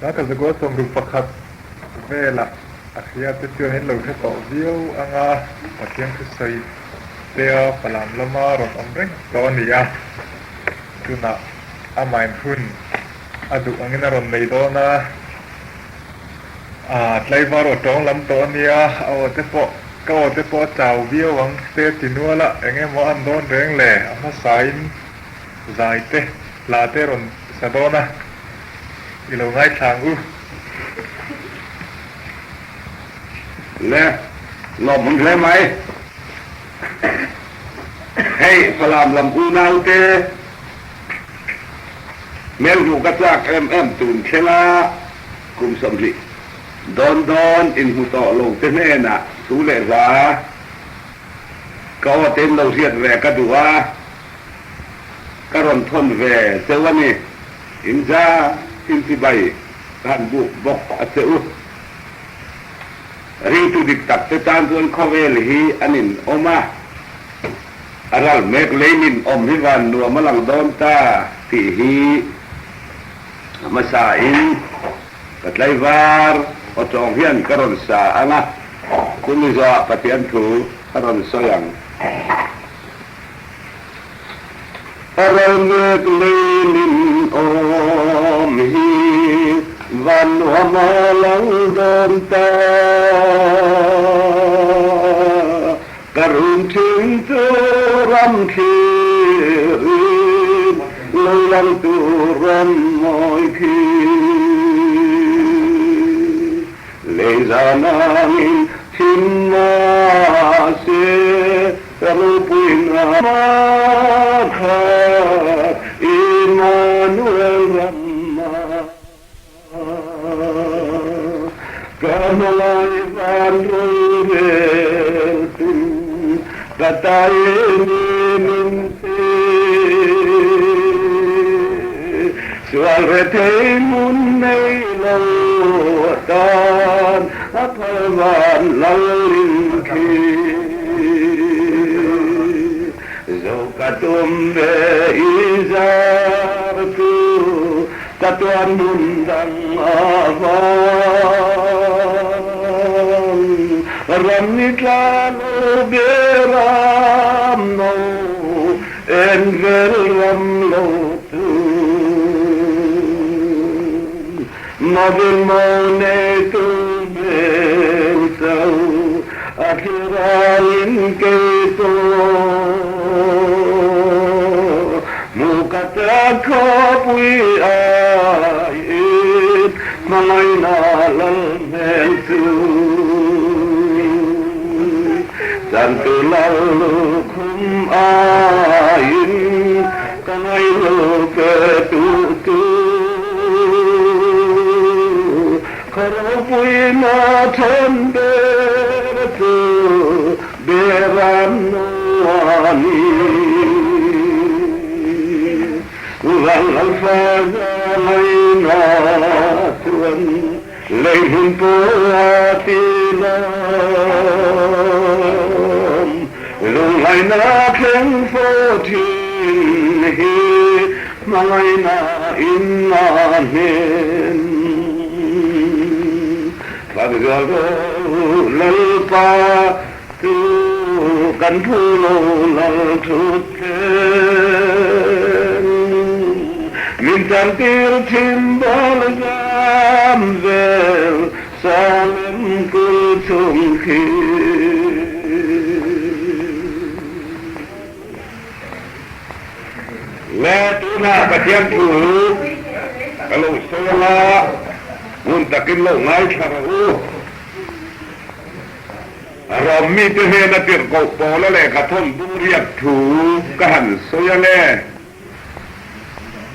Data zakua 61 velah a hria te chuan in lo hre tawh viau ang a, Pathian thusawi tea Falam lama rawn awm reng tawh a ni a, tunah amahin hun a duh angin a rawn nei dawn a, aa tlaivar aw tawng lam tawh a nia, a aw te pawh ka aw te pawh a chau viau ang te ti nual a, eng emaw a an dawn reng le, a hmasain zai te hla te rawn sa dawn a. I lo ngaithla ang u. Le, lawmawm hle mai. Hei, Falam lam unaute hmel hmuh ka chak em em tun thleng a, kum 20 dawn dawn inhmu tawh lo te hnenah thu leh hla ka aw tein lo hriat ve ka duh a, ka rawn thawn ve cheu a ni. Inza inchibai ka han buk bawk a che u. Ringtu dik tak te tan chuan khawvel hi an in awm a, a ral mek lei min awm hi van nuam a lang dawn ta tih hi a hmasa in ka tlaivar aw tawng hian ka rawn sa ang a, chumi zawhah Pathian thu ka rawn sawi ang. A ral mek leilin awm hi van nuam a lang dawn ta. Ka rum thin chu ram thlirin lo lang tur ram mawi khi. Lei zan angin thin mahse Ka ropuina khat Immanuel ramma Ka hmangaih van rorel tu Ka taimi min pe Sual rethei hmun nei lo atan A phal van lalin khi Zo ka tum ve i zar chu ka tuan hmun dang a vang. Ram ni tla lo beram no en vel ram lo chu. Mavin mo neitu hmel cho a thiralin kei pawh hmu ka chak khawpui aiin hmangaihna lal hmel chu Chantu lal lukhum aiin Ka ngailo pe tu tu Ka ropuina then ber chu Beram no a ni. Lalfa ngaina chuan lei hmun pawh a ti lawm. Lungngaihna thleng fo thin hi hmangaihna in a hnem. Fakzual rawh Lalpa chu kan phu lo lal thut thleng. Min chantir thin bal zam vel Salem kul chung khi. Le tunah Pathian thu ka lo sawi ang a, ngun takin lo ngaithla rawh u. Rom mite hnena tirhkoh Paula lehkha thawn bung riat thu ka han sawi ang e.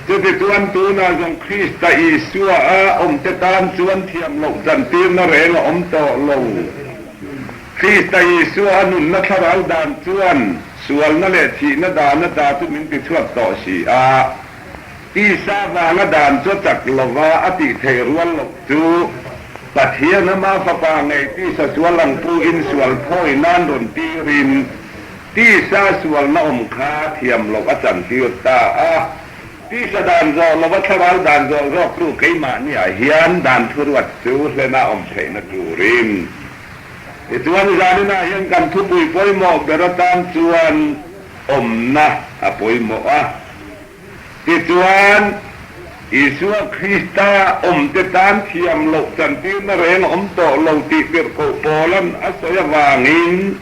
Chutichuan tunah zawng Krista Isua a awmte tan chuan thiam loh chantirna reng a awm tawh lo. Krista Isua a nunna thlarau dan chuan sualna leh thihna dana ta chu min tichhuak tawh si a. Tisa vanga dan chu a chak lova a tih theih rual loh chu Pathian ama Fapa ngei tisa sual ang pu in sual phawi nan rawn tirin Tisa sualna awm kha thiam loh a chantir ta a. Tisa dan zawh lova thlarau dan zawh zawktu keimahniah hian dan thuruat chu hlena awm theihna turin. Tichuan zaninah hian kan thupui pawimawh ber atan chuan awmna a pawimawh a. Tichuan Isua Krista awmte tan thiam loh chantirna reng a awm tawh lo tih tirhkoh Paula'n a sawi avangin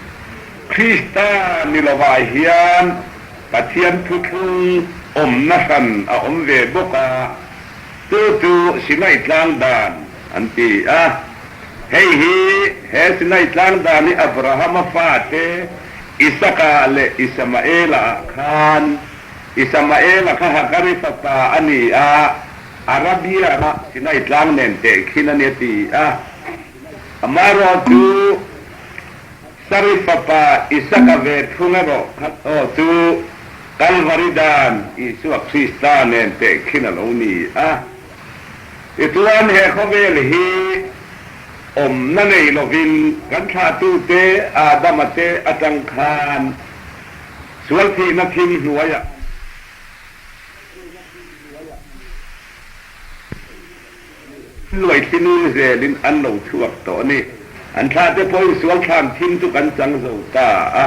Krista ni lovah hian Pathian thuthlung awmna hran a awm ve bawk a, chu chu Sinai tlang dan an ti a. Hei hi he Sinai tlang dan hi Abrahama fate Isaka leh Isamaela ah khan, Isamaela kha Hagari fapa a ni a, Arabia rama Sinai tlang nen tehkhin a ni a ti a. Amaherawhchu, Sari fapa Isaka ve thung erawh khat aw chu Kalvari dan Isua Krista nen tehkhin a lo ni a. Tichuan he khawvel hi awmna nei lovin kan thlahtute Adama te atang khan sual thihna thim hnuaiah Luai thinur zelin an lo chhuak tawh a ni. An thla te pawhin sual thlam thim chu kan chang zo ta a.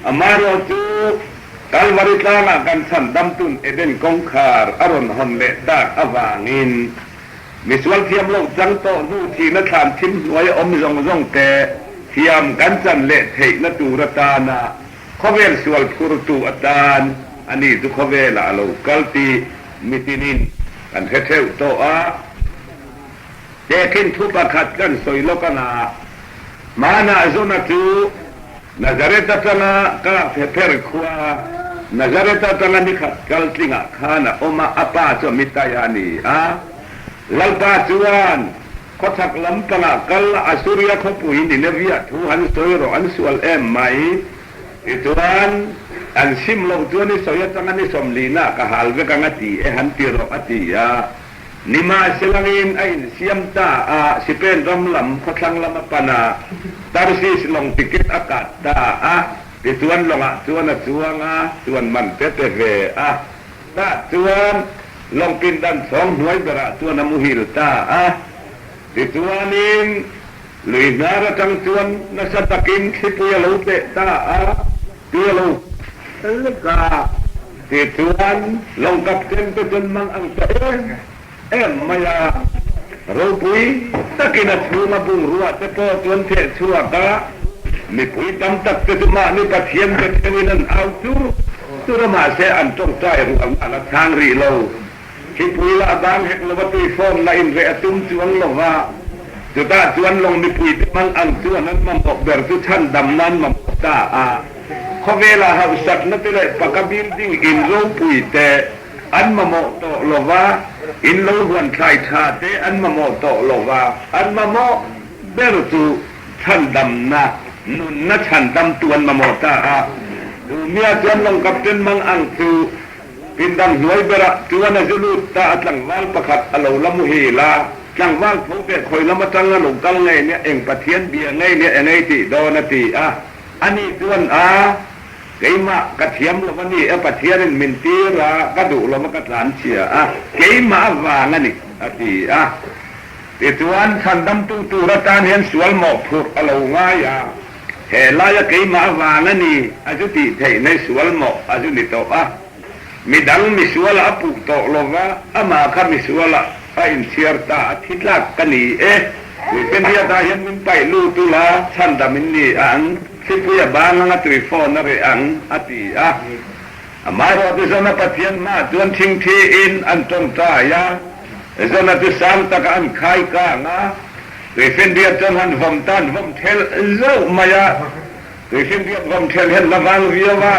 Amaherawh chu Kalvari tlangah kan chhan damtun Eden kawngkhar a rawn hawn leh tak avangin misual thiam loh chang tawh hnu thihna thlam thim hnuai awm zawng zawng te thiam kan chan leh theihna tur atana khawvel sual phurtu atan a ni chu khawvelah a lo kal tih Mitinin kan hre theuh tawh a, tehkhin thu pakhat kan sawi lawk anga, hmanah Jona chu Nazareth atanga ka Pheper khua, Nazareth atanga nikhat kal tlingah khan a awm a, a pa chu Amittai a ni a. Lalpa chuan khawchhak lampangah kal Asuria khawpui Nineviah thu han sawi rawh an sual em mai. Tichuan, an sim loh chuan i sawi atanga ni sawmlina ka hal vek ang a ti e, han ti rawh a ti a. Nimahselangin a insiam ta a, Sipen ram lam khawthlang lam a pan a, Tarsis lawng ticket a kat ta a, tichuan lawngah chuan a chuang a, chuan man te pe ve a. Tah chuan lawng pindan chhawng hnuai berah chuan a muhil ta a. Tichuanin, Lui hnar atang chuan nasa takin thlipui a lo teh ta a, tui a lo fel lek a. Tichuan, lawng captain te chuan mang ang ta em em mai a, ropui takin a chhunga bungrua te pawh chuan theh chhuak a, mipui tam tak te chu mahni Pathian te theuhin an au chur chur a, mahse an tawngtai rualna a la chhang rih lo. Thipui lah bang hek lova tuifawnna inreh a tum chuang lova, chutah chuan lawng mipuite hmang ang chuan an mamawh ber chu chhandamna an mamawh ta a. Khawvela hausakna te leh paka building in ropui te an mamawh tawh lova, in lo huan thlai tha te an mamawh tawh lova, an mamawh ber chu chhandamna, nunna chhandamtu an mamawh ta a. Tumia chuan lawng captain hmang ang chu Pindan hnuai berah chuan a zu lut ta a, tlangval pakhat a lo la muhil a, tlangval tho teh khawi lam atang a lo kal ngei nia, eng Pathian bia ngei nia eng ei tih dawn a ti a, ani chuan a, keimah ka thiam lo a ni e, Pathianin min tir a, ka duh lo a ka tlan chhia a, keimah avang a ni a ti a. Tichuan chhandamtu tur atan hian sual mawhphurh a lo ngai a. He laia keimah avang a ni, a zu tih theih mai sual mawh a zu ni tawh a. Midang misualah a puh tawh lo va, amah kha misualah a inchhiar ta, a thi tlak ka ni e. Tuipenriatah hian min paih lut ula, chhandam in ni ang, thlipui a bang anga tui fawn a reh ang, a ti a. Amaherawhchu Jona Pathian hmaah chuan thingthiin an tawngtai a, Jona chu sang taka an khai kang a. Tuifinriat chuan han vawm ta an vawm thelh zauh mai a, tuifinriat vawm thelh hian la vang viau a,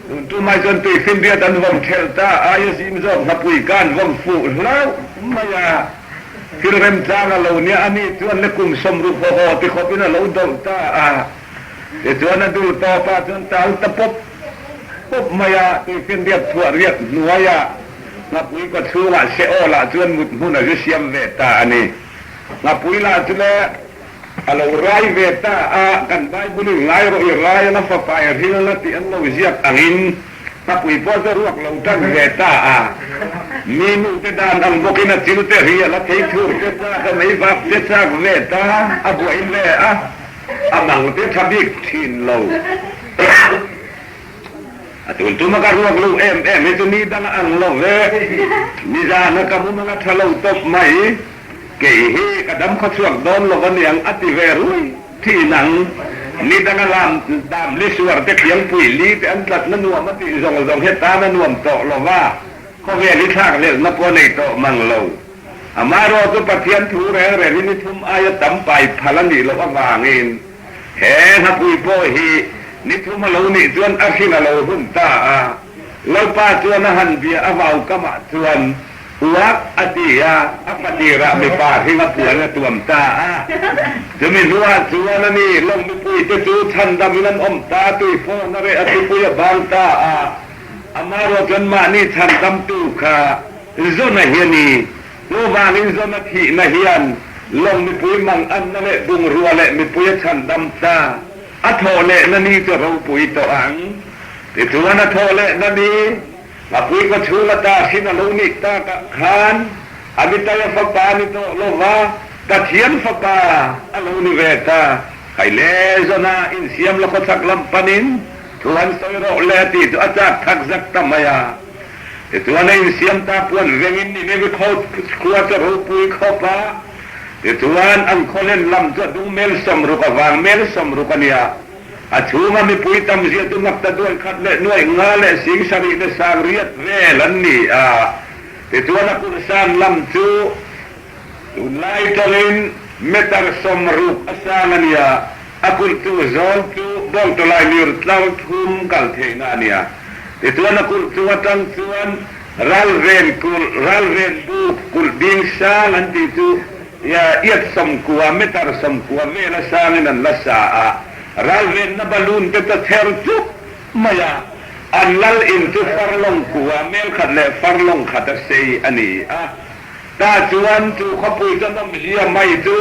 tun tumai chuan tuifinriat an vawm thelh ta aia zim zawk hnapui ka an vawm fuh hlauh mai a, thil remchang a lo nia a ni chuan le kum sawmruk haw haw ti khawpin a lo dawlh ta a, tichuan a dul tawpah chuan tal ta pawp pawp mai a, tuifinriat chhuah riat hnuaiah hnapui kawchhungah Seol-ah chuan mut hmun a zu siam ve ta a ni. Ngapui lah chu le a lo rai ve ta a, kan Bible-in ngai rawh i rai anga fapa i rilna tih an lo ziak angin Ngapui pawh chu ruak lo tan ve ta a, mi nu te dan ang bawkin a chil te ri a la thei thur te chak a, mei vak te chak ve ta, a buai hle a, a mang te tha bik thin lo. A tun tuma ka ruak lo em em hi chu ni dang a ang lo ve, nizan a ka mu mang a tha lo tawp mai, kei hi ka dam khawchhuak dawn lo aniang a ti ve rui. Thin ang, ni danga lam dam li suar te khiangpui li te an tlatna nuam a tih zawng zawng hi tan a nuam tawh lo va, khawvel hi thlak hlelhna pawh a nei tawh mang lo. Amaherawh chu Pathian thu reng reng hi ni thum aia tam pai phal a nih loh avangin he nghapui pawh hi ni thum a lo nih chuan a hrin a lo hun ta a, Lalpa chuan a han bia a vau kamah chuan Uak a ti a, a patirah mipa hring a puan a tuam ta a. Chumi hnuah chuan a ni, lawng mipuite chu chhandamin an awm ta, tui fawn a reh a thupui a bang ta a. Amaherawh chuan mahni chhandamtu kha Zona hi a ni. Chuvangin Zona thihna hian lawng mipui manganna leh bungrua leh mipui a chhandam ta. A thawh lehna ni chu a ropui tawh ang. Tichuan a thawh lehna ni. Ngapui ka chhung ata hrin a lo nih takah khan Amitaya fapa ni tawh lo va, Pathian fapa a lo ni ve ta. Khaile zawna insiam la khawchhak lam panin thu han sawi rawh le a tih chu a chak thak zak ta mai a. Tichuan a insiam ta puan vengin Nineve khua chu a ropui khawp a. Tichuan an khawlen lam chu a dung mel 60 a vang mel 60 a nia. A chhunga mipui tam zia chu makta duai khat leh nuaih nga leh sing sarih leh sang riat vel an ni a. Tichuan a kulhsan lam chu tunlai tawngin meter 60 a sang a ni a, a kulhtu zawl chu bawngtawlai lir tlar thum kal theihna a ni a. Tichuan a kulh chung atang chuan ralven kulh, ralven buk kulh ding sang an tih chu Iat 90, meter 90 vel a sangin an la sa a, ralvenna balloon te chu a chher chuk mai a, an lal in chu farlawng kua mel khat leh farlawng khat a sei a ni a. Tah chuan chu khawpui chu an awm hlia mai chu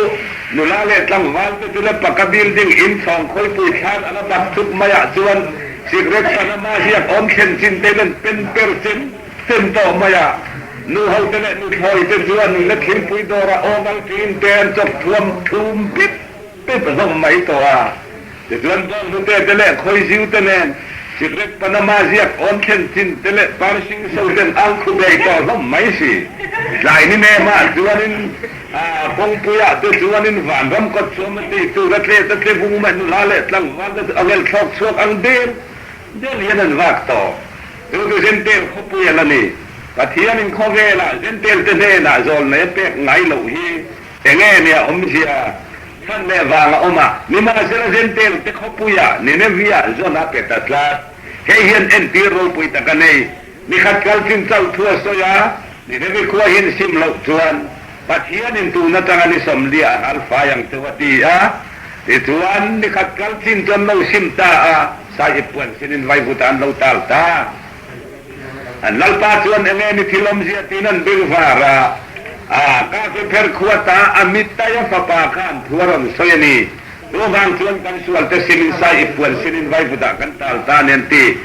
nula leh tlangval te chu le paka building in chhawng khawipui thlan a la bak chuk maiah chuan sikret Panama hian awm thlen chin te in an pen per chem chem tawh mai a. Nu ho te leh nuthlawi te chuan la thingpui dawrah awmal tiin te an chawp thuam thum pip pip hlawm mai tawh a. Tichuan bawnghnute te leh khawiziu te nen sikret Panama ziak awn thlen chin te leh parsing so ten ang khu bei tawh hlawm mai si. Tlai ni nemah chuanin kawngpuiah te chuanin vanram kawt chuam a tih tur a tle ta tle vung mai nula leh tlangval te chu a ngel thlawk chhuak ang del del hian an vak tawh. Chu chu Zentel khawpui a la ni. Pathianin khawvelah Zentel te hnenah zawlnei a pek ngai loh hi enge nia awmzia chhan leh vang a awm a, nimahsela Zentel te khawpuiah Nineveh-ah zawn a pe ta tlat. Hei hian entir ropui tak a nei. Nikhat kal chin chauh thu a sawi a, Nineveh khua hian sim loh chuan Pathianin tun atanga ni sawmliah a hal fai ang cheu a ti a. Tichuan, nikhat kal chin chuan lo sim ta a, Sai puan sinin vaivut ah an lo tal ta. An lalpa chuan enge ni thil awmzia tiin an beng var a, a ka ke pher khuat a, a mittaia fapa kha an thu a rawn sawi a ni. Chuvang chuan kan sual te simin sai puan sinin vaivut ah kan tal ta a ni an ti.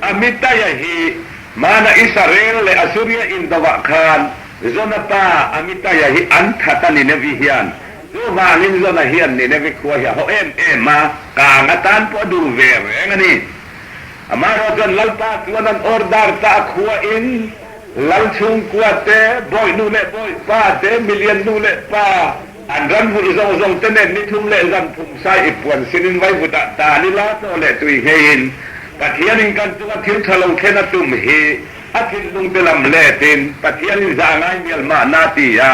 A mittaia hi hmana Israel leh Assuria indovah khan Jonapa a mittaia hi an that a ni Nevi hian. Chuvangin Jona hian Nineveh khua hi a haw em em a, kang atan pawh a duh ve reng a ni. Amaherawh chuan Lalpa chuan an order ta a khua in Lal chhungkua te, bawihnu leh bawihpa te, milian nu leh pa, an ram vulh zawng zawng te nen ni thum leh zan thum sai i puan sinin vaivutah tan ila chaw leh tui ngheiin Pathianin kan chunga thil tha lo thlen a tum hi a thinlung te lam letin Pathianin zah ngai mial mahna ti a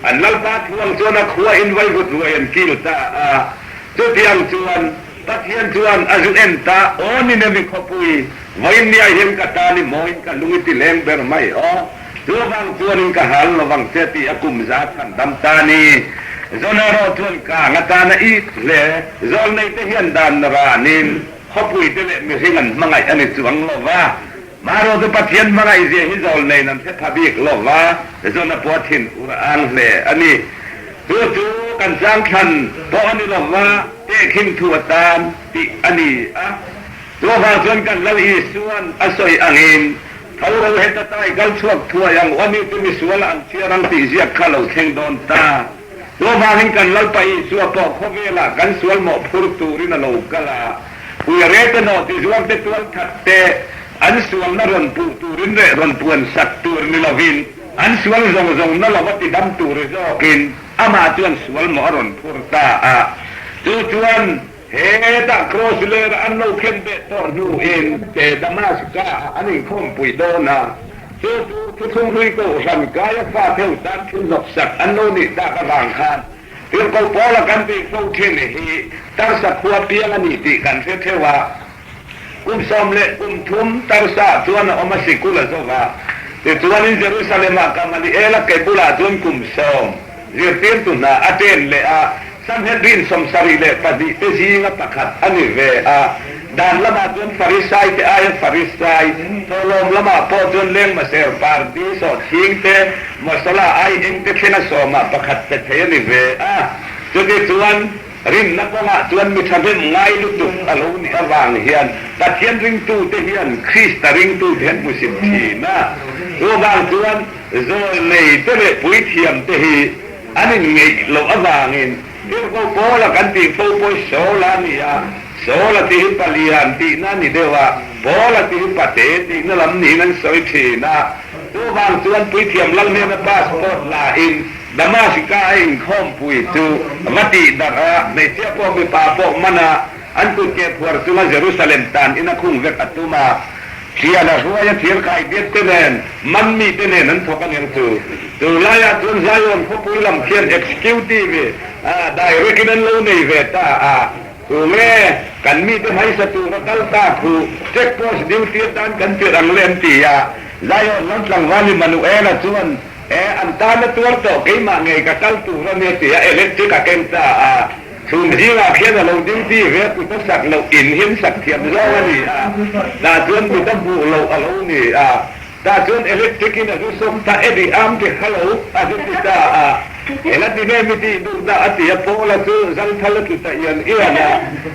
An Lalpa thuang chuan a khua in vaivut ruai an kil ta a, chutiang chuan Pathian chuan a zu en ta, Aw Nineveh khawpui, vawiinniah hian ka tan i mawiin ka lung i ti leng ber mai aw, chuvang chuanin ka hal lovang che tih a kum za chhan dam ta ni. Jona erawh chuan kang atana it hle, zawlneite hian dan ranin khawpuite leh mihring an hmangaih a ni chuang lo va, Marawh chu Pathian hmangaihzia hi zawl neiin an hre pha bik lo va, Jona pawh a thin ur a ang hle a ni. Chu chu kan changthlan pawh a ni lo va, tehkhin thu atan tih a ni a. Chuvang chuan kan Lal Isuan a sawi angin, Tho ro heta tai kal chhuak thuai ang u, ani chu misual ang chhiar ang tih ziak kha lo thleng dawn ta. Chuvangin kan Lalpa Isua pawh khawvelah kan sual mawh phur turin a lo kal a, Puiare te nawh ti zuar te tual that te an sualna rawn puh turin leh rawn puan sak tur ni lovin an sual zawng zawng na lova ti dam tur zawkin amah chuan sual mawh a rawn phur ta a. Chu chuan hetah Kraws ler an lo khen beh tawh hnuin te Damaska ah an inkhawmpui dawn a, chu chu thuthlung hlui kohhran kaia fa theu tan thil hnawksak an lo nih tak avang khan Tirhkoh Paula kan tih fo thin hi Tarsa khua piang a ni tih kan hre theuh a. Kum 13 Tarsa chuan a awm a sikul a zo va. Tichuanin Jerusalem-ah Gamaliel-a ke bulah chuan kum sawm zirtirtu hna a ṭen leh a, Sanhedrin 72 te zinga pakhat a ni ve a. Dan lamah chuan Farisai te aia Farisai, thawhlawm lamah pawh chuan lengmaser pardi sawhchhing te, masala ai eng te thlenga sawmah pakhat pe thei a ni ve a. Chutichuan, rinna kawngah chuan mi thahnem ngai lutuk a lo nih avang hian Pathian ringtute hian Krista ringtute hian hmusit thin a. Chuvang chuan zawlnei te leh puithiam te hi an inngeih loh avangin Tirhkoh Paula kan tih fo pawh Saul a ni a, Saul a tih hi Palian tihna a ni deuh a, Paul a tih hi Pate tihna lam niin an sawi thin a. Chuvang chuan Puithiam Lal hnena passport la in Damasika a inkhawmpui chu va tih darh a, hmeichhia pawh mipa pawh man a, an kut ke phuar chunga Jerusalem tan in a khung vek a tum a. Thian a hruai a thir khai biak te nen, man mi te nen an thawk a ning chu. Chu laiah chuan Zion khawpui lam khian executive direct in an lo nei ve ta a, tu nge kan mite hmaisa tura kal ta khu check post duty atan kan tirh ang le an ti a. Zion lam tlangval Immanuela chuan e an tan a tuar tawh keimah ngei ka kal tur a nia ti a electric a keng ta a. Chhun zingah khian a lo duty ve a kut a sak loh in hian sak thiam zawng a ni a, tah chuan kut a hmuh loh a lo ni a, tah chuan electric in a zu sawm ta Eddie am ti kha lo a zu ti ta a, eng a ti nge mi tih duh dah a ti a, Paula chu zangthal a tlu ta ian ian a,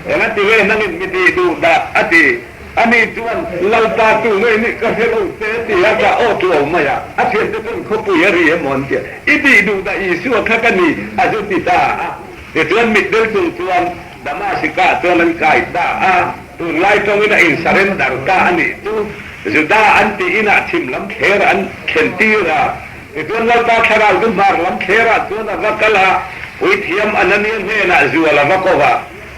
eng a ti nge nangin mi tih duh dah a ti. Ani chuan, Lalpa tu ngei nih ka hre lo che ti a ka aw tu lo mai a, a thiante chuan khawpui a ri emaw an ti a, I tih duh dah Isua kha ka ni a zu ti ta a. Tichuan mitdel chung chuan Damasika chuan an kai ta a, tunlai tawngin a in surrender ta a nih chu Juda an tih inah chhim lam thler an thlen tir a. Tichuan Lalpa thlarau chu hmar lam thlerah chuan a va kal a, Puithiam Anania hnenah zual a va ko va,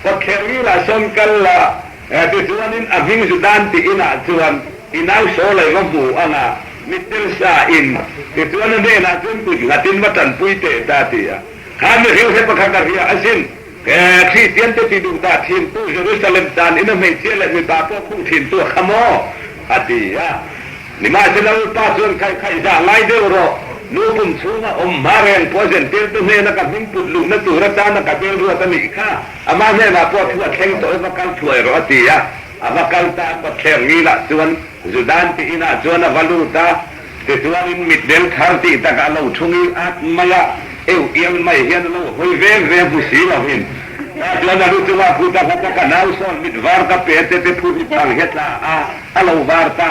Kawtthler ngilah sawn kal la, Tichuanin a hming Judan tih inah chuan i nau Saulai va hmu ang a, mittel sa in. Tichuan a hnenah chuan kut nghatin va tanpui teh ta ti a. Kha mihring hre pakhat a hria asin. Kristian te ti duh dah thintu Jerusalem tan ina hmeichhia leh mipa pawh khung thintu a kha maw? a ti a. Nimahsela Lalpa chuan khaih khaih zah ngai deuh rawh, nu pum chhunga awm hma reng pawh zentirtu hnena ka hming put luhna tur atana ka bel ruat a nih kha. Amah hnenah pawh thu a thleng tawh i va kal thuai rawh a ti a, a va kal ta a, kawtthler ngilah chuan Judan tih inah chuan a va lut a, tichuanin mitdel thar tih takah a lo thu ngil at mai a, eu ial mai hian a lo hawi ve ve hmu si lovin tah chuan a lu chungah kut a nghat a, ka nau sawn mit var ka pe te te phu hip ang hi a tla a, a lo var ta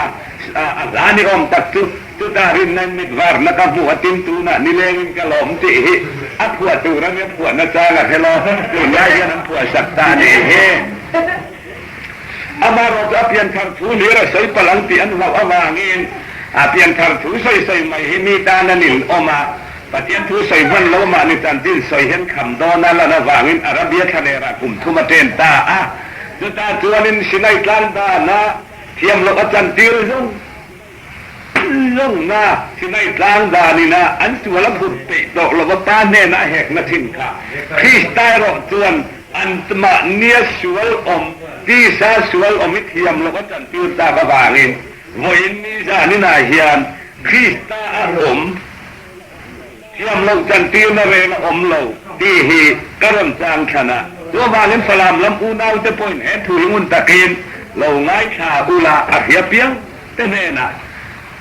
a, a hla ni awm tak chu. Chutah rinnain mit varna ka hmuh a tin tunah nilengin ka lawm tih hi a phuah tur a nia phuahna chang a hre lo, tunlai hian an phuah sak ta a nih hi. Amaherawh chu a pianthar thu hlir a sawi palh ang tih an hlauh avangin a pianthar thu sawi sawi mai hi mi tan an inawm a, Pathian thu sawi hman lo mahni chanchin sawi hian kham dawn a lan avangin Arabia thlalerah kum thum a chen ta a, chutah chuanin Sinai tlang dana thiam loh a chantir zawng. Lawngna Sinai tlang danina an sual a phut peih tawh lova Pa hnena a hekna thin kha Krista erawh chuan an mahnia sual awm, tisa sual awm hi thiam loh a chantir tak avangin vawiin ni zaninah hian Krista a awm thiam loh chantirna reng a awm lo tih hi ka rawn chang thlan a. Chuvangin Falam lam unaute pawhin he thu hi ngun takin lo ngaithla ula a hria piang. Te hnenah,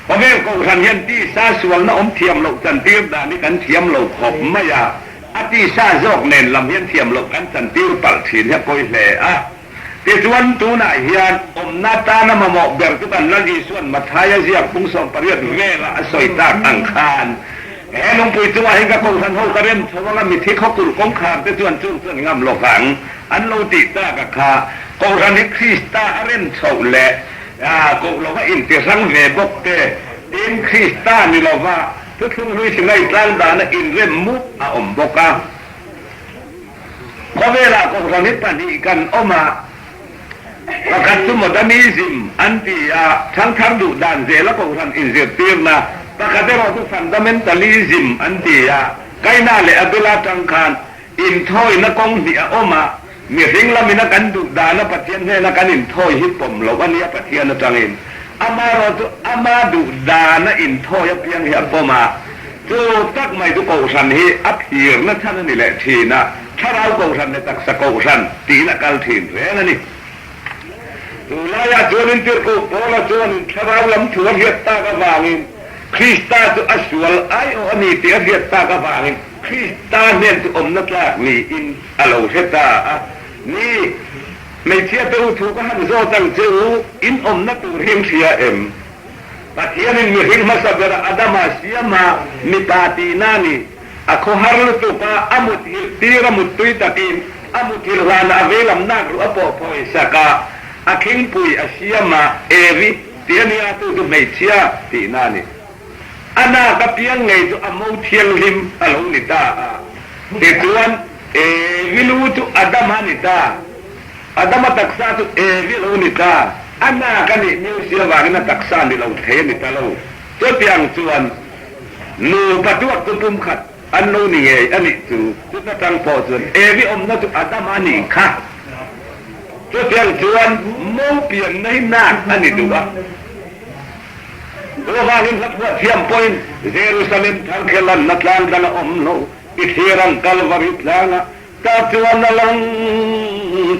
Khawvel kohhran hian tisa sualna awm thiam loh chantir dan hi kan thiam lo khawp mai a, a tisa zawk nen lam hian thiam loh kan chantir palh thin hi a pawi hle a. Tichuan, tunah hian awmna tana mamawh ber chu kan Lal Isua'n Mathaia ziak pung 80 vela a sawi tak ang khan, He lungpui chungah hian ka kohhran ho ka rem chho anga mithi khawkulh kawngkhar te chuan chung chuan ngam lo vang an lo tih tak a kha. Kohhran hi Krista a rem chhoh leh koh lova intihrang ve bawk te, tin Krista ni lova thuthlung hlui Sinai tlang dana inrem mup a awm bawk a. Khawvelah kohhran hi pahnih kan awm a, pakhat chu Modernism an ti a, thangthar duh dan zela kohhran inzirtirna, pakhat erawh chu Fundamentalism an ti a, Kaina leh Abela atang khan inthawina kawng hnih a awm a, mihring lamina kan duh dana Pathian hnena kan inthawi hi pawm loh a nia Pathian atangin amaherawh chu ama duh dana inthawi apiang hi a pawm a. Chu tak mai chu Kohhran hi a phirna chhan a ni leh thin a, Thlarau Kohhran leh taksa Kohhran tiin a kal thin reng a ni. Chu laiah chuanin Tirhkoh Paula chuanin Thlarau lam thu a hriat tak avangin Krista chu a sual aiawh a ni tih a hriat tak avangin Krista hnen chu awmna tlak niin a lo hre ta a ni. Hmeichhia te u thu ka han zawt ang che u, in awmna tur hi in hria em? Pathianin mihring hmasa bera Adama siam a, mipa tihna a ni. A khawhar lutuk a, a muthilh tir a muttui takin a muthilh hlanah a veilam nak ruh a pawh phawi sak a, a khingpui a siam a, Evi tih a nia, tu chu hmeichhia tihna a ni. A nak a piang ngei chu a mo thianghlim a lo ni ta a, tichuan Evi lu chu Adama a ni ta. Adama taksa chu Evi lo ni ta, a nak a nih miau si avangin a taksa ni lo thei a ni ta lo. Chutiang chuan nupa tuak chu pumkhat an lo ni ngei a nih chu. Chuta tang pawh chuan Evi awmna chu Adama a nih kha. Chutiang chuan mo pianna hi nak a ni duh a. Chuvangin hla phuah thiam pawhin Jerusalem thar khelanna tlang dang a awm lo, i thlir ang Kalvari tlangah Ka chuan a lang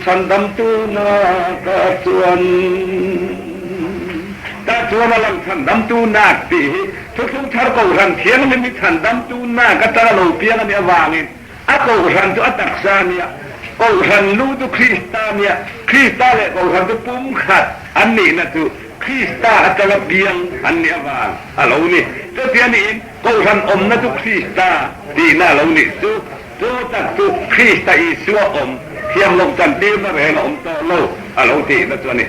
chhandamtu na ka chuan Ka chuan a lang chhandamtu nak tih hi Thuthlung Thar Kohhran Thianghlim hi chhandamtu nak atanga lo piang a nih avangin a Kohhran chu a taksa a nia, Kohhran lu chu Krista a nia, Krista leh Kohhran chu pumkhat an nihna chu Krista atanga piang an nih avang a lo ni. Chutia niin Kohhran awmna chu Krista tihna a lo nih chu. Chu tak chu Krista Isua awm thiam loh chantirna reng a awm tawh lo a lo tihna chu a ni.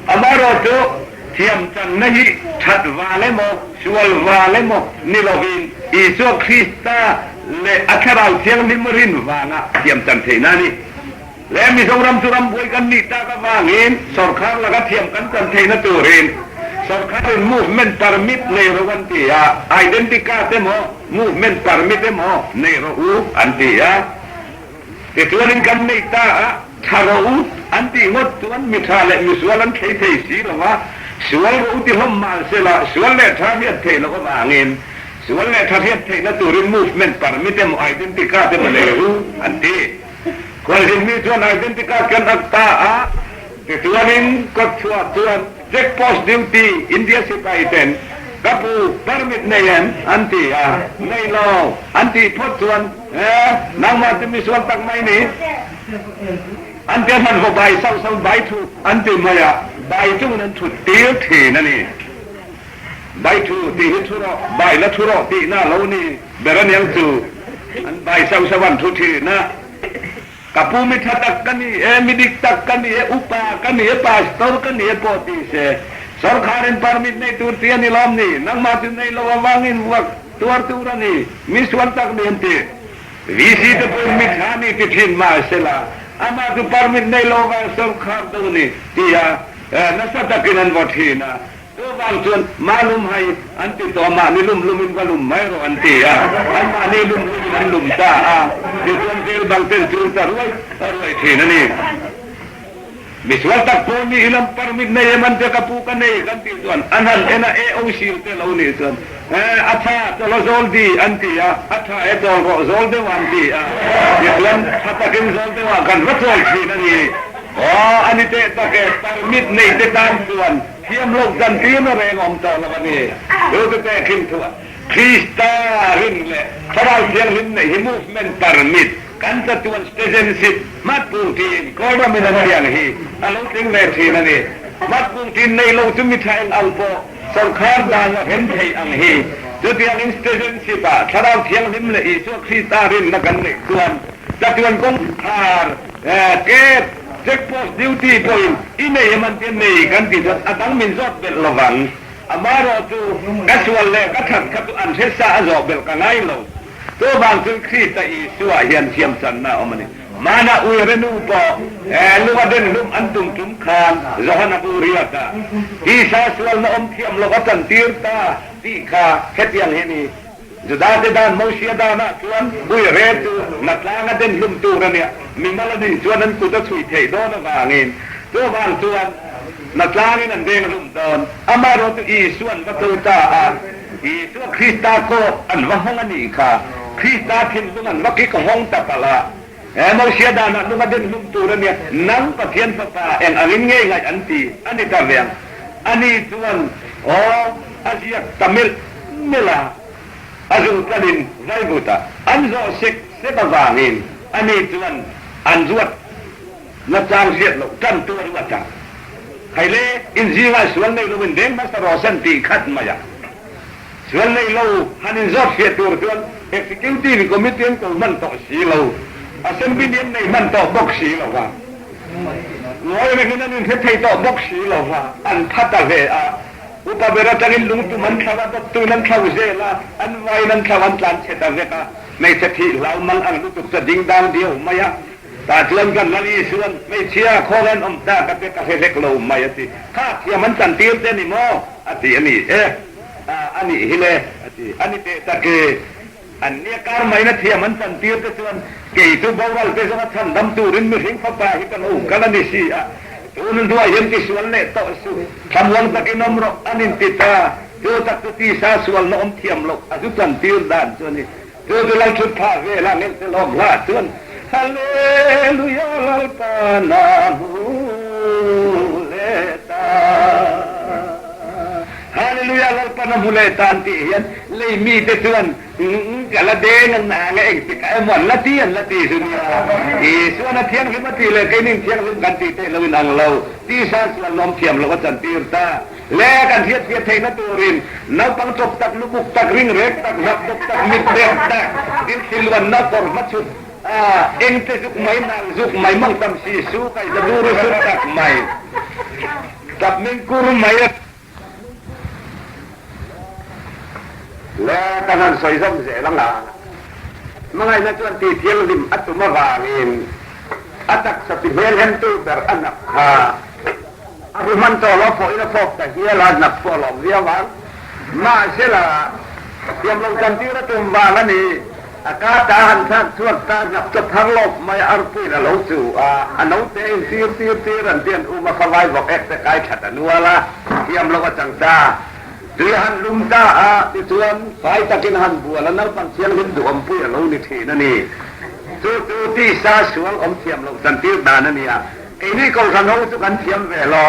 Amaherawh chu thiam channa hi that val emaw, sual val emaw ni lovin Isua Krista leh a Thlarau Thianghlim rin vanga thiam chan theihna a ni. Leh Mizoram chu rambuai kan nih tak avangin sorkar laka thiam kan chan theihna turin sorkarin movement permit nei rawh an ti a, identity card emaw movement permit emaw nei rawh u an ti a. Tichuanin kan nei ta a, tha rawh u an tih ngawt chuan mi tha leh misual an thlei thei si lo va, sual rawh u ti hlawm mal sela sual leh tha hriat theih loh avangin sual leh tha hriat theihna turin movement permit emaw identity card emaw nei rawh u an ti. Khualzin mi chuan identity card kan ak ta a, tichuanin kawtchhuah chuan check post duty India sipai ten ka pu permit nei em an ti a, nei lo an tih phawt chuan e nangmah chu misual tak mai ni an ti a, hmanhmawh bai sauh sauh bai thu an ti mai a, bai chungin an thut tir thin a ni. Bai thu tih hi thu rawh, bai la thu rawh tihna a lo ni ber aniang chu. An bai sauh sauh an thu thin a. Ka pu mi tha tak ka ni e, mi dik tak ka ni e, upa ka ni e, pastor ka ni e pawh ti se, sorkharin permit nei tur ti a ni lawm ni, nangmah chu nei lo avangin vuak tuar tur a ni, mi sual tak ni an ti. VC te pawhin mi tha ni ti thin mahsela, amah chu permit nei lo avang sorkhar do ni tia nasa takin an vaw thin a. Chuvang chuan mah lum hai an ti tawh a, mahni lum lumin va lum mai rawh an ti a, an mahni lum lumin an lum ta a, tichuan vel bang ten chul ta ruai ruai thin a ni. Misual tak pawh ni i lam permit nei em an tia ka pu ka nei kan tih chuan an han en a, AO sir te lo nih chuan e a tha chawlh a zawl di an ti a, a tha e chawl rawh zawl deuh an ti a, tichuan tha takin zawl deuh ah kan va chawl thin a ni. Aw a ni teh tak e, permit nei te tan chuan Thiam loh dan tirna reng awm tawh lo a ni. Tute tehkhin thuah Krista rin leh Thlarau Thianghlim neih hi movement permit Kan chatuan citizenship hmatkung tiin Kawlramin an tih ang hi a lo tling ve thin a ni. Hmatkung tin nei lo chu mi tha eng ang pawh sawrkhar dan a rem thei ang hi. Chutiangin citizenship ah Thlarau Thianghlim leh Isua Krista rinna kan neih chuan chatuan kawngkhar gate, check post duty pawhin i nei em an tia nei kan tih chuan a dang min zawt belh lovang. Amaherawhchu ka sual leh ka that kha chu an hre sa a zawh belh ka ngai lo. Chuvang chuan Krista Isua hian thiamchanna a awm a ni. Hmana uire nu pawh lunga den hlum an tum tum khan Johana bu riak a, Tisa sualna awm thiam loh a chantir ta tih kha hetiang hi a ni. Judate dan Mosia danah chuan uire chu natlanga den hlum tur a nia, mimal a nih chuan an kut a chhui theih dawn avangin chuvang chuan natlangin an deng hlum dawn. Amaherawhchu Isuan va ko ta a. Isua Krista kawt an va hawng a nih kha. Krista thinlung an va kik hawng ta palh a. He Mosia danah lung a den hlum tur a nia, nang Pathian Fapa eng angin ngei ngaih an ti a ni ta veng. Ani chuan aw a ziak ta melh melh a, a zungtlalin vaivut a an zawh sek sek avangin ani chuan an ruat Nachang hriat loh tan tu a ruat a, Khaile inzingah sual nei lo in deng hmasa rawh sen tih khat mai a. Sual nei lo han inzawt hriat tur chuan Executive Committee an ko hman tawh si lo, Assembly an nei hman tawh bawk si lo va, ngawi rengin an inhre thei tawh bawk si lo va, an pha ta hle a. Upa ber atangin lungtum an thlau a, dawttuin an thlau zel a, an vaiin an thlau an tlan chhe ta vek a, hmeichhe thih hlau mal ang lutuk chu a ding dang diau mai a. Tah chuan kan Lal Isuan, Hmeichhia, khawnge an awm ta ka te ka hre hlek lo mai a ti. Kha thiam an chantir te ni maw? a ti a ni e. A nih hi le, a ti. A ni teh tak e. An nia kar maina thiam an chantir te chuan kei chu boral te zawnga chhandam turin mihring fapa hi ka lo kal a ni si a. Tun hnuai hian tisual leh tawh suh, thlamuang takin awm rawh an inti ta. Chu tak chu tisa sualna awm thiam loh a zu chantir dan chu a ni. Chu chu Lal thut phah vel a ngelh tel awm hlah chuan Hallelujah Lalpa na hmu leh ta Hallelujah Lalpa na hmu leh ta an tih hian lei mite chuan ka la deng an ang a engtik ah emaw an la ti an la ti zu nia Isuan a thianghlim a tih leh keinin thianghlim kan tih theih loin ang lo tisa sual lawm thiam loh a chantir ta. Le kan hriatfiah theihna turin naupang chawp tak, lubuk tak, ringrek tak, hnap bawk tak, mit dek tak, dilthli luanna kawr hmachhut eng te zuk mai, nang zuk mai, mawngtam si su kai za dur zut tak mai, tap meng kur mai a. Le kan han sawi zawm zel ang a, hmangaihna chuan ti thianghlim a tum avangin a taksa ti hmelhemtu ber a hnap kha. A ru hman tawh lo pawhin a fawk ta hial a, hnap pawh a lawm viau ang. Mahsela, thiam lo chantir a tum vang a ni. A ka ta han thlak chhuak ta, hnap chu phar lawp mai a, arpuiin a lo chu a, a note in tir tir tir an ti an um a, khavai vawk ek te kai that a nual a, thiam lo a chang ta. Tui a han lum ta a, tichuan fai takin a han bual a, naupang thianghlim duhawmpui a lo ni thin a ni. Chu chu tisa sual awm thiam loh chantir dan a ni a. Keini Kohhran ho chu kan thiam ve lo.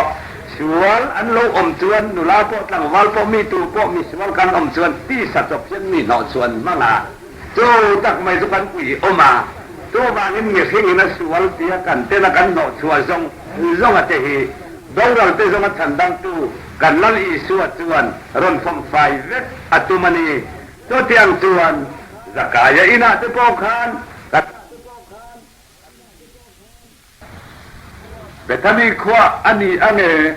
Sual an lo awm chuan nula pawh tlangval pawh mi tu pawh misual kan awm chuan tisa chawp hian mi hnawh chuan hmang a, chu tak mai chu kan pui awm a. Chuvangin mihring in a sual tia kan tena kan hnawh chhuah zawng zawng a te hi boral te zawnga chhandamtu kan Lal Isua chuan rawn fawmfai vek a tum a ni. Chutiang chuan Zakaia inah te pawh khan kan Bethany khua a ni ang e.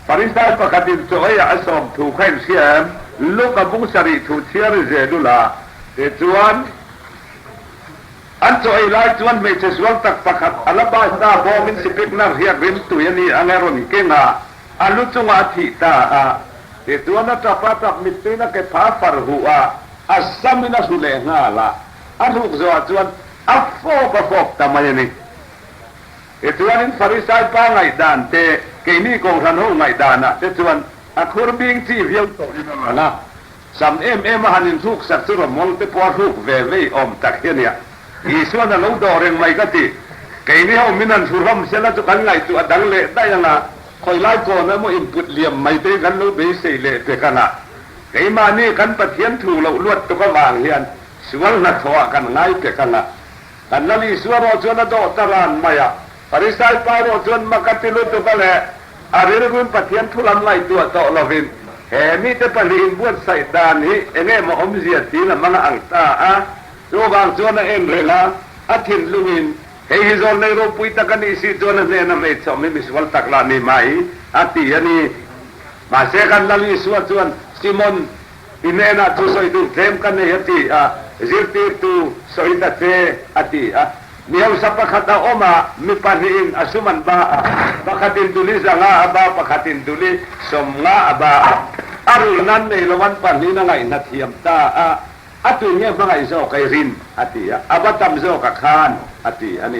Farisai pakhatin chaw eiah a sawm thu kha in hria em? Luka bung sarih thu chhiar i zel ula. Tichuan, an chaw ei lai chuan hmeichhe sual tak pakhat a la basta bawmin sipikna riak rimtui a ni ang e rawn keng a, a lu chungah a thih ta a. Tichuan, a tap a tap mittuiin a ke pha far huh a, a samin a hru leh nghal a. A hruk zawhah chuan a fawp a fawp ta mai a ni. Tichuanin Farisai pa ngaihdan te, keini Kohhran ho ngaihdanah te chuan a khur bing chi viau tawhin a lang a. Sam em em a han inhruk sak chu rawmawl te pawh a hruk ve vei awm tak hi a nia. Isuan a lo dawh reng mai ka ti. Keini ho min han hru hlawm sela chu kan ngaihtuah a dang leh daih ang a, khawi lai kawn emaw input liam mai te hi kan lo beisei leh pek ang a. Keimahni kan Pathian thu loh luat tuk avang hian sual hnathawhah kan ngai pek ang a. Kan Lal Isua erawh chuan a dawh ta ran mai a. Farisai pa erawh chuan mak a ti lutuk a leh a rilruin Pathian thu lam ngaihtuah tawh lovin he mite pahnihin buatsaih dan hi eng nge maw awmzia tiin a hmang a ang ta a. Chuvang chuan a en reng a, a thinlungin hei hi zawn nei ropui tak a nih si chuan a hnena hmeichhe awm hi misual tak lah ni mai a ti a ni. Mahse kan Lal Isua chuan Simon i hnenah thu sawi duh tlem ka nei a ti a, zirtirtu sawi ta che a ti a. Mi hausa pakhat a awm a, mi pahnihin a sum an ba a, pakhatin duli zanga a ba, pakhatin duli sawmnga a ba a. A rul nan nei lo an pahnihin a ngaihna thiam ta a, a tui nge hmangaih zawk ei rin a ti a, a va tam zawk a khan a ti a ni.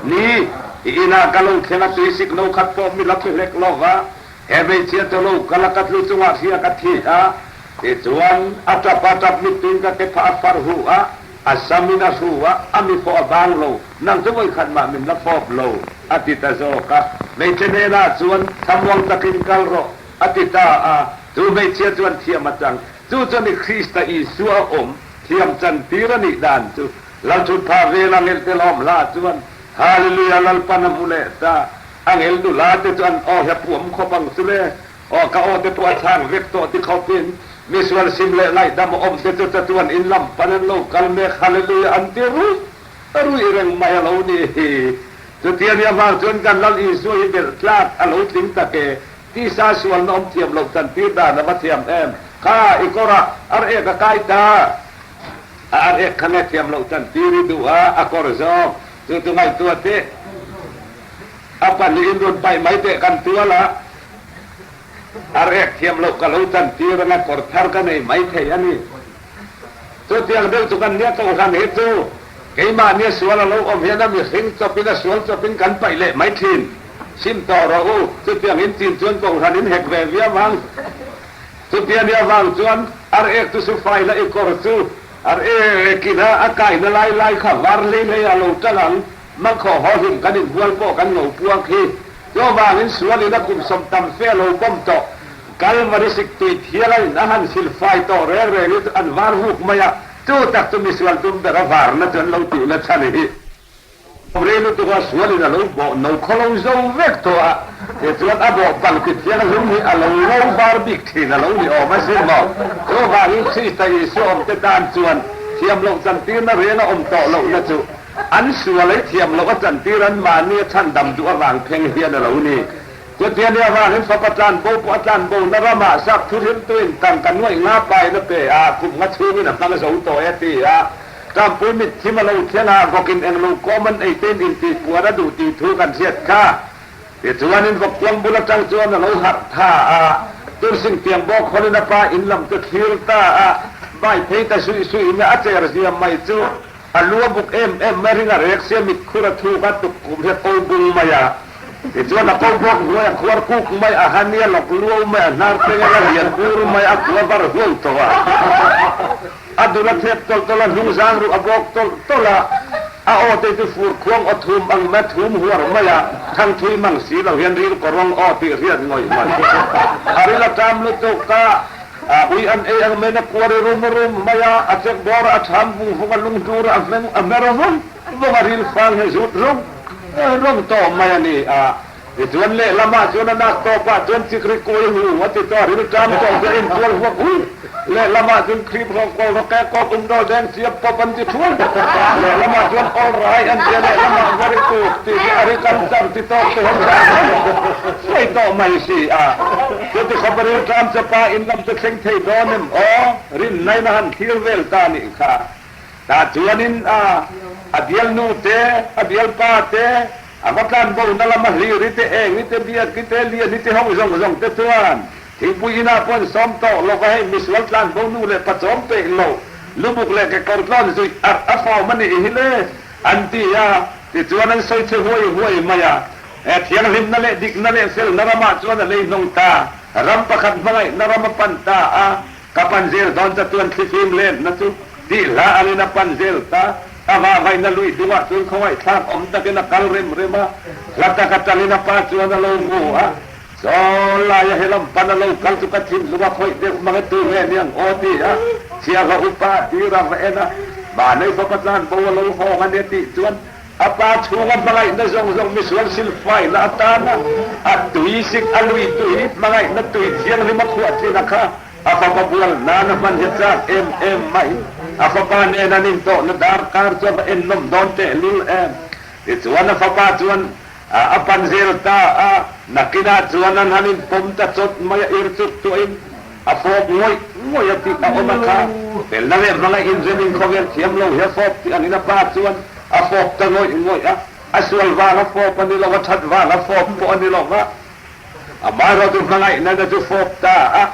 Ni, i inah ka lo thleng a tui sik no khat pawh mi la phe hlek lo va, He hmeichhia chu lo kal a ka tlu chungah hria ka thi a, tichuan a tap a tap mittuin ka ke phah a far hu a, a sam in a hru a, a mi fawh a bang lo, nang chu vawikhat mah min la fawp lo, a ti ta zawk a. Hmeichhe hnenah chuan thlamuang takin kal rawh, a ti ta a, chu hmeichhia chuan thiam a chang. Chu chuan i Krista Isua a awm thiam chantir a nih dan chu Lalthutpha vela ngelh tel awm hla chuan Hallelujah Lalpan a hmu leh ta. A ngel nula te chu an aw hi a puam khawp ang chu le. Aw ka aw te pawh a chhang vek tawh ti khawpin misual sim leh ngaihdam a awm te chu chatuan in lam pan an lo kal mek Hallelujah an ti ruih ruih reng mai a lo ni hi. Chutia nia vang chuan kan Lal Isua hi belh tlak a lo tling tak e. Tisa sualna awm thiam loh tan tir dan a va thiam em. Kha i kawr a ar ek a kai ta. A ar ek kha nge thiam loh tan tir i duh a a kawr zawk. Chu chu ngaihtuah teh. A pahnihin rawn paih mai teh kan tual a, a rek thiam loh ka lo chantir anga kawr thar ka nei mai thei a ni. Chutiang deuh chu kan nia kohhran hi chu keimahnia sual a lo awm hian a mihring chawpin a sual chawpin kan paih leh mai thin. Sim tawh rawh u, chutiang in chin chuan kohhran in hek ve viau ang. Chutiang nia vang chuan ar ek chu su fai la i kawr chu ar ekin a a kaina lai lai kha var hlei hlei a lo tang ang. Hmangkhawh haw hlim kan inbual pawh kan lo puak hi chuvangin sualin a kum sawm tam fe a lo bawm tawh. Kalvari siktui thial a in a han sil fai tawh reng reng hi chu an var vuk mai a, chu tak chu misual tum ber a varna chu an lo tih na chhan hi. Rei lutuk a sualin a lo bawh no khaw lo zo vek tawh a, tichuan a bawh pang ti thianghlim hi a lo lo var bik thin a lo ni awm a sin maw? Chuvangin Krista Isua awmte tan chuan thiam loh chantirna reng a awm tawh lohna chu An sual ei thiam loh a chantir an mahni a chhandam duh avang pheng hian a lo ni. Chutia nia vangin fapa tlanbo pawh a tlanbo na ramah sak thu hriltuin tangka nuaih nga pain a pe a, kum nga chhungin a hmang zo tawh e a ti a. Tampui mitthim a lo thleng a, vawkin eng lo kawm an ei tein intihpuan a duh tih thu kan hriat kha. Tichuanin vawkkuang bul atang chuan a lo harh tha a, tursing tiang bawk hawlin a pa in lam chu thlir ta a, bai phei ta suih suih in a cher zia mai chu A lu a buk em em mai ring a rek sia mit khur a thuk a tuk kum hi a ko bung mai a, tichuan a ko bawk hnuai a khuar kuk mai a hani a lawk luau mai a hnar teng a lian bur mai a kua var huau tawh a, a dul a thep tawlh tawlh a hnung zang ruh a bawk tawlh tawlh a, a aw te chu fur khuang aw thum ang mai a thum huar mai a, thang thui mang si lo hian ril kawrawng aw tih hriat ngawih ngawih a ril a ṭam lutuk a. A ui an ei ang men a kuar i rum rum mai a, a chek bawr a ṭham vung vung a, lung dur a hmeng a hmer vung vung a, ril fang hi zut rung rung tawh mai a ni a. Tichuan lehlamah chuan a nak tawpah chuan chikri kuai hu a ti tawh a, ril ṭam tawh chu a intual huak hu. Lehlamah chuan khrip rawk kawl rawk e kawp um dawl deng chiap pawp an ti thuai. Lehlamah chuan awl rai an ti a, lehlamah very good tih chu a ri kal char ti tawk te hian zah hruai tawh mai si a. Chuti khawp a rilṭam che pa in lam chu thleng thei dawn em aw? Rinnain a han thlir vel ta nih kha. Tah chuanin a a bialnu te, a bialpa te, a va tlanbo na lama hliri te, engi te, biaki te, liani te ho zawng zawng te chuan thingpui inah pawh an sawm tawh lo va, hei misual tlanbo nu leh pa chawm peih lo, lubuk leh kekawr tlawn zuih arh a fawm a nih hi le, an ti a. Tichuan an sawi che huai huai mai a. He thianghlimna leh dikna leh felna ramah chuan a lei hnawng ta. Ram pakhat hmangaihna ram a pan ta a, ka pan zel dawn cha chuan thlifim lenna chu tih hla angin a pan zel ta. A vahvaihna lui dungah chuan khawngaihthlak awm takin a kal rem rem a, hla tak atangin a pa chuan a lo hmu a. Saw laia he lam pan a lo kal chu ka thinlung a khawih deuh mang e tu nge niang aw ti a, chhiahhlawh upa a tir a va en a. Mahni fapa tlan bo a lo hawng a nia tih chuan a pa chhunga hmangaihna zawng zawng misual silfaina atana a tui sik a lui tui hmangaihna tui thianghlim a khuah thin a kha a fapa bual nan a hman hi chak em em mai. A fapa nen an intawhna darkar chu a va ennawm dawn tehlul em. Tichuan a fapa chuan a pan zel ta a, nakinah chuan an han inpawm ta chawt mai a, ir chuk tuahin a fawp ngawih ngawih a tih a awm a kha. Felna leh hmangaih inremin khawvel thiam lo hi a fawp tih angin a pa chuan a fawp ta ngawih ngawih a, a sual vang a fawp a ni lo, a that vang a fawp pawh a ni lo va, amaherawhchu hmangaihna na chu fawp ta a.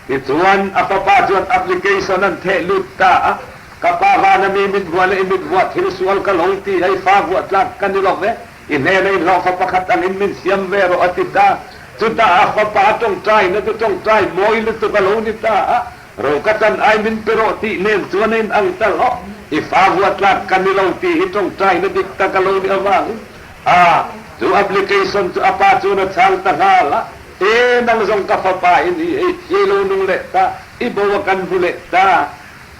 Tichuan a fapa chuan application an theh lut ta a, Ka pa vana mi mit vuah leh i mit vuah thil sual ka lo ti hei fa vuah tlak ka ni lo ve, i hnena i hlawhfa pakhat angin min siam ve rawh a ti ta. Chutah a fapa a tawngtai na chu tawngtai mawi lutuk a lo ni ta a, ro ka chan ai min pe rawh tih nen chuan a inang ta lo, i fa vuah tlak ka ni lo tih hi tawngtai na dik tak a lo ni avangin a chu application chu a pa chuan a chhang ta nghal a, E nang zawng ka fapa i ni ei thiai lo nung leh ta, i bo a kan hmu leh ta.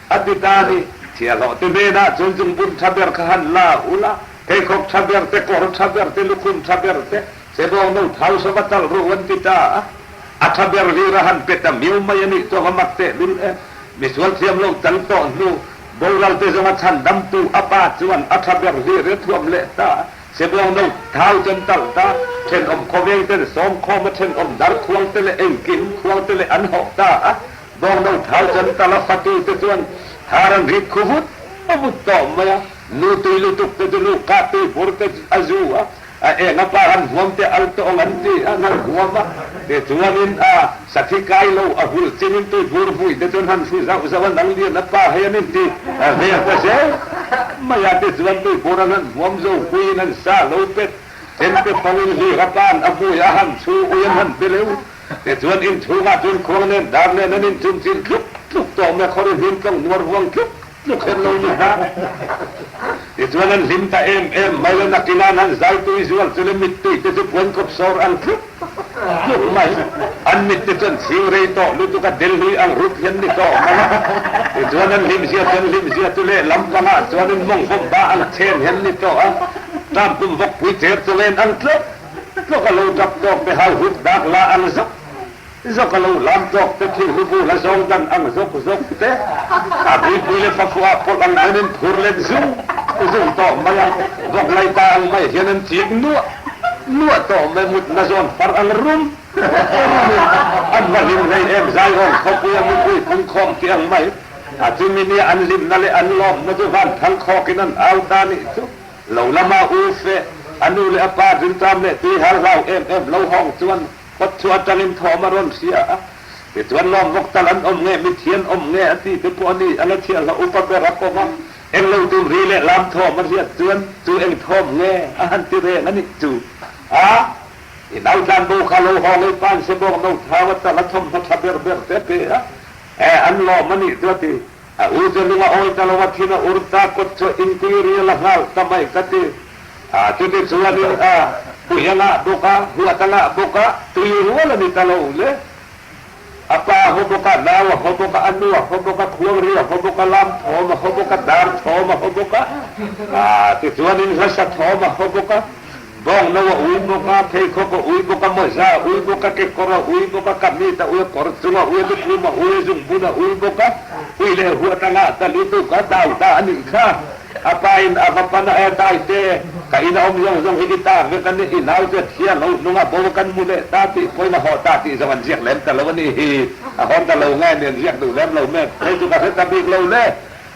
A ti ta ni, Thiahhlawh te hnenah chuan zungbun tha ber kha han la u la, pheikhawk tha ber te, kawr tha ber te, lukhum tha ber te, sebawng no thau sava talh ru an ti ta a. A tha ber hlir a han pe ta miau mai a nih chu a va mak teh lul em. Misual thiam lo tal tawh hnu, boral te zawnga chhan damtu a pa chuan a tha ber hlir a thuam leh ta a. Sebawng no thau chuan talh ta, thenawm khawveng ten sawmkhawm a thenawm dar khuang te leh engkim khuang te leh an hawh ta a. Bawngno thau chuan tal a fatu te chuan har an rit khu vut vut tawh mai a, nu tui lutuk te chu nu kah tui bur te a zu a, a eng a pa han huam te al tawng an ti a, an han huam a, tichuanin a sathi kai lo a hul chingin tui bur vui te chuan han hru zauh zauh a, nang lian a pa hei an inti vel ta zel mai a, tichuan tui bur an han huam zo puiin an sa lo pet then te fangin hlir a pan a vui a han chhu ui an han be leu. Tichuan inchhungah chuan khuang nen dar nen an inchum chin tluk tluk tawh mai a, khawri hlim tlawng nuar huang tluk tluk hian lo ni hna. Tichuan an hlim ta em em mai le, nakin an han zai tui zual chu le mittui te chu puan kawp sawr ang tluk tluk mai, an mit te chuan chhing rei tawh lutuk a del hlui ang rup hian ni tawh mai a. Tichuan an hlim zia chuan hlim zia chu lehlam pangah chuan in mawng vawm ba ang chen hian ni tawh a, ṭam kum vawkpui cher chawlen ang tluk. Tlawk a lo tap tawk te hau hut dak la ang zawk zawk a lo lam tawk te thil hlu bul a zawng dan ang zawk zawk te a buipui leh fafuah pawlh ang hian in phur let zung zung tawh mai a, vawk lai ta ang mai hian an chik nuah nuah tawh mai mut na zawn far ang rum rum in an va hlim hlei em zaihawn khawpui a mipui pungkhawm tih ang mai a chumi nia an hlimna leh an lawmna chu van thang khawk in an au ta nih chu. Lo lama u fe, a nu leh a pa rilṭam leh tui hal hlau em em lo hawng chuan kawt chu aṭangin thawm a rawn hria a. Tichuan lawm vawk tal an awm nge, mithian awm nge a ti te pawh a ni, a la chhiahhlawh upa ber a kawm a. Eng lo tum ri leh lam thawm a hriat chuan chu eng thawm nge a han ti reng a nih chu. A, i nautlan bo kha lo hawng ei pan se bawk no thau a tal a thawmhnaw ṭha ber ber te pe a, e, an lawm a nih chu a ti. A u chu lung a awi ta lo a, thin a ur ta, kawt chu inkui rial a nghal ta mai ka ti. A chuti chuanin a pui a ngah bawk a, huat a ngah bawk a, tui rual a ni ta lo le. A pa a haw bawk a, nau a haw bawk a, a nu a haw bawk a, khuangri a haw bawk a, lam thawm a haw bawk a, dar thawm a haw bawk a, a tichuanin hlasa thawm a haw bawk a. Bawng no a ui bawk a, pheikhawk a ui bawk a, mawza a ui bawk a, kekawr a ui bawk a, kamit a ui a, kawr chung a ui a, lukhum a ui a, zungbun a ui bawk a, ui leh huat a ngah ta lutuk a, dau ta a nih kha. A pa in a va pan a, E Daite, ka ina awm zawng zawng hi i ta vek a ni, i nau chu a thia lo hnung a, bo a kan mu leh ta tih pawhin a haw ta tih zawng an ziak lem ta lo a nih hi, a hawn ta lo nge ni an ziak duh lem lo mek, hei chu ka hre ta bik lo le.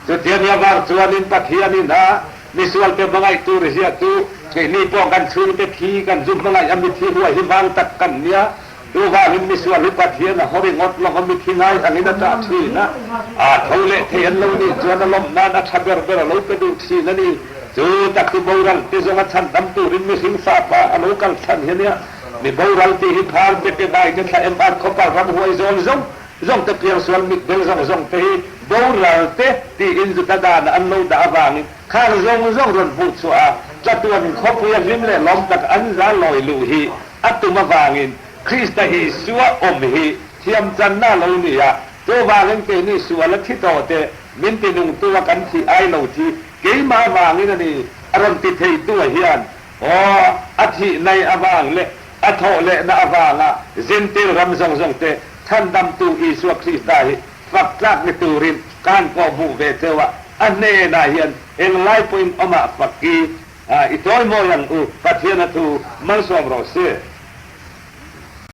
Chutiang nia var chuanin Pathianin a misualte hmangaih tur zia chu keini pawh kan chhungte thi kan zu hmangaih a mithi huai hi vang tak kan nia. Chuvangin misual hi Pathian a haw ringawt lo a mithi ngai angin a ṭah ṭhin a, aa tho leh thei an lo nih chuan a lawmh nan a ṭha ber ber a lo pe duh ṭhin a ni. Chu tak chu boral te zawng a chhan dam turin mihring fapa a lo kal chhan hi a nia. Mi boral tih hi phar te ke dai te thla em an khawpa ramhuai zawl zawng zawng te piangsual mitdel zawng zawng te hi boral te tiin Juda dana an lo dah avangin khang zawng zawng rawn hmuh chhuah a, chatuan khawpui a hlim leh lawm tak an za lawi luh hi a tum avangin Krista Isua awm hi thiamchanna a lo ni a, chuvangin keini sual a thi tawh te. Min ti nungtu a kan thih ai lo thi keimah avangin a ni a rawn ti theitu ah hian aw a thih nai avang leh a thawh lehna avanga Zentil ram zawng zawng te chhandamtu Isua Krista hi fak tlak ni turin ka han kawhhmuh ve cheu a, a hnenah hian englai pawhin awmah fak i i chawimawi ang u, Pathian a thu malsawm rawh se.